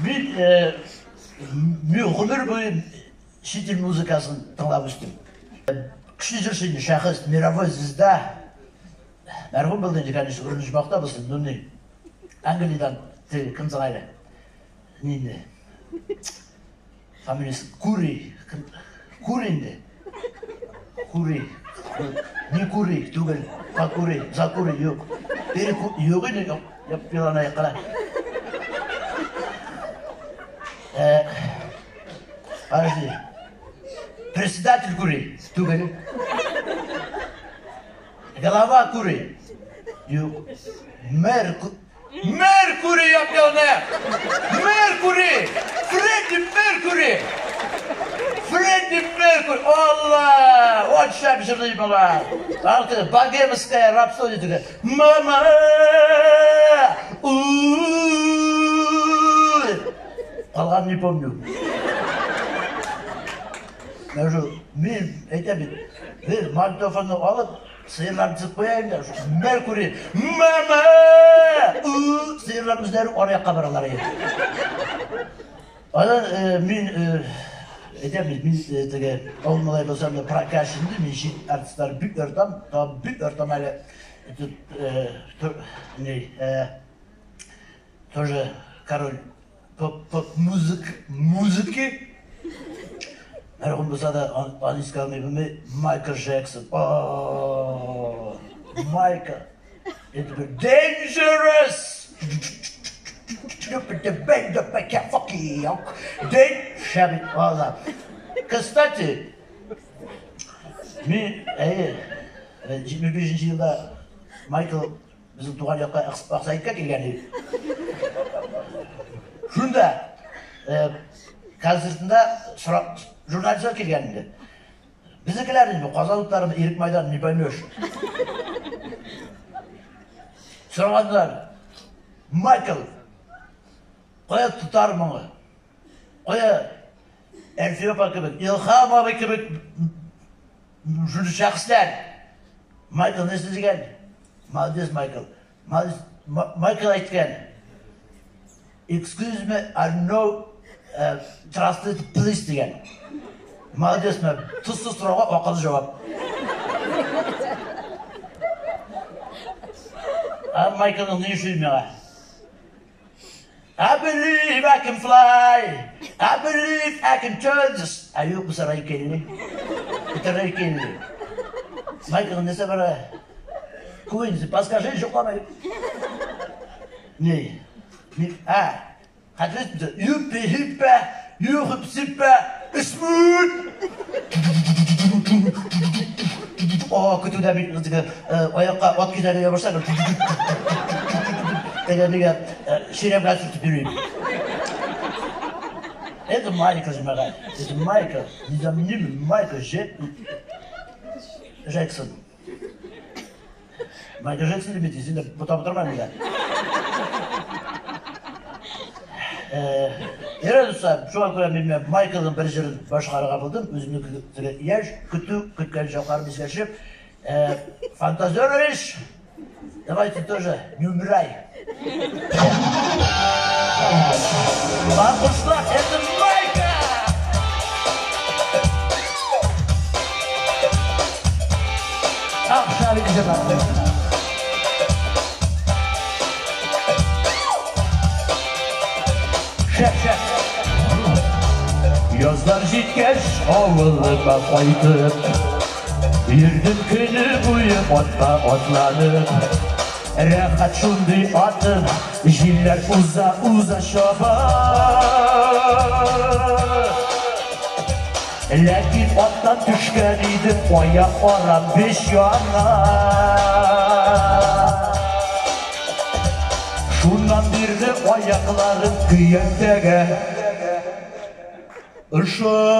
Мин мин гомер буе чит ил музыкасын тыңлап үстем. Көчле җырчы инде, шәхес, мировой звезда. Мәрхүм булды инде, конечно, урыны оҗмахта булсын, ну ни. Англиядән теге кем соң әле? Нинди? Фамилиясе Кури. Кури инде. Кури. Не Кури түгел. Кури, Закури юк. Пере юк инде, юк, ялан аякка. Подожди. Председатель Кури түгел. Голова Кури. Юк. Мэр Меркури яп-ялны! Меркури! Фредди Меркури! Фредди Меркури! Алла! Вот шәп җырлый бала! Артык Богемская рапсодия түгел. Мама! Калган не помню. Мин әйтәм бит, бер магнитофонны алып, Сыерларны тезеп куя инде, Меркурий, мама! Сыерлар үзләре ар якка баралар иде. Анан мин әйтәм бит, мин теге авыл малай булсам да прокаш инде, мин чит артистлар бик яратам, тагын бик яратам әле. Этот, не, тоже король поп-музык, музыки. Мәрхүм булса да, аны искә алмый булмый. Майкл Джексон. О, Майкл. Это был dangerous. Кстати, мин, әйе, 75 елда Майкл Безнең туган якка Аксаиткә килгән иде. Шунда концертында журналистлар килгән инде. Безнекеләр инде, Казан утларымы, Ирек Майдан, не поймешь. Сораганнар, Майкл, кая тотар моңы? Кая Әлфия апа кебек, Илһам абый кебек шундый шәхесләр? Майкл нәрсә дигән? Молодец, Майкл. Молодец. Майкл әйткән. Excuse me, I know translate please дигән. Молодец, мә. Тозсыз сорауга акыллы җавап. Ә Майклның ни өчен миңа? I believe I can fly. I believe I can turn this. Ә юк, бу Рай Келли. Это Рай Келли. Майкл нәрсә бара? Куинс, подскажи, йокламый. Не? Не? А, хәтерлисезме? Юппи, хиппә, юхып, сиппә, смут. О, көтүдә бит теге аякка ат кизәге ябышса, теге нигә чирәмгә сөртеп йөрим. Это Майкл җәмәгать. Это Майкл, незаменимый Майкл Джексон. Майкл Джексон дип бит, син дә бутап утырма инде. Ярар, дуслар, шуңа күрә мин менә Майклның бер җырын башкарырга булдым. Үземнең теге яшь, көтү, көткән чакларым искә төшеп. Фантазерович, давайте тоже не умирай. Алкышлар, это Майка! Ах, шарик җыры. Шәп, шәп. Язлар җиткәч, авылыма кайтып, Йөрдем көне буе атка атланып. Рәхәт шундый атым, җилләр уза, уза чаба. Ләкин аттан төшкән идем, аяк арам беш яна. Шуннан бирле аякларым көянтәгә ошаган.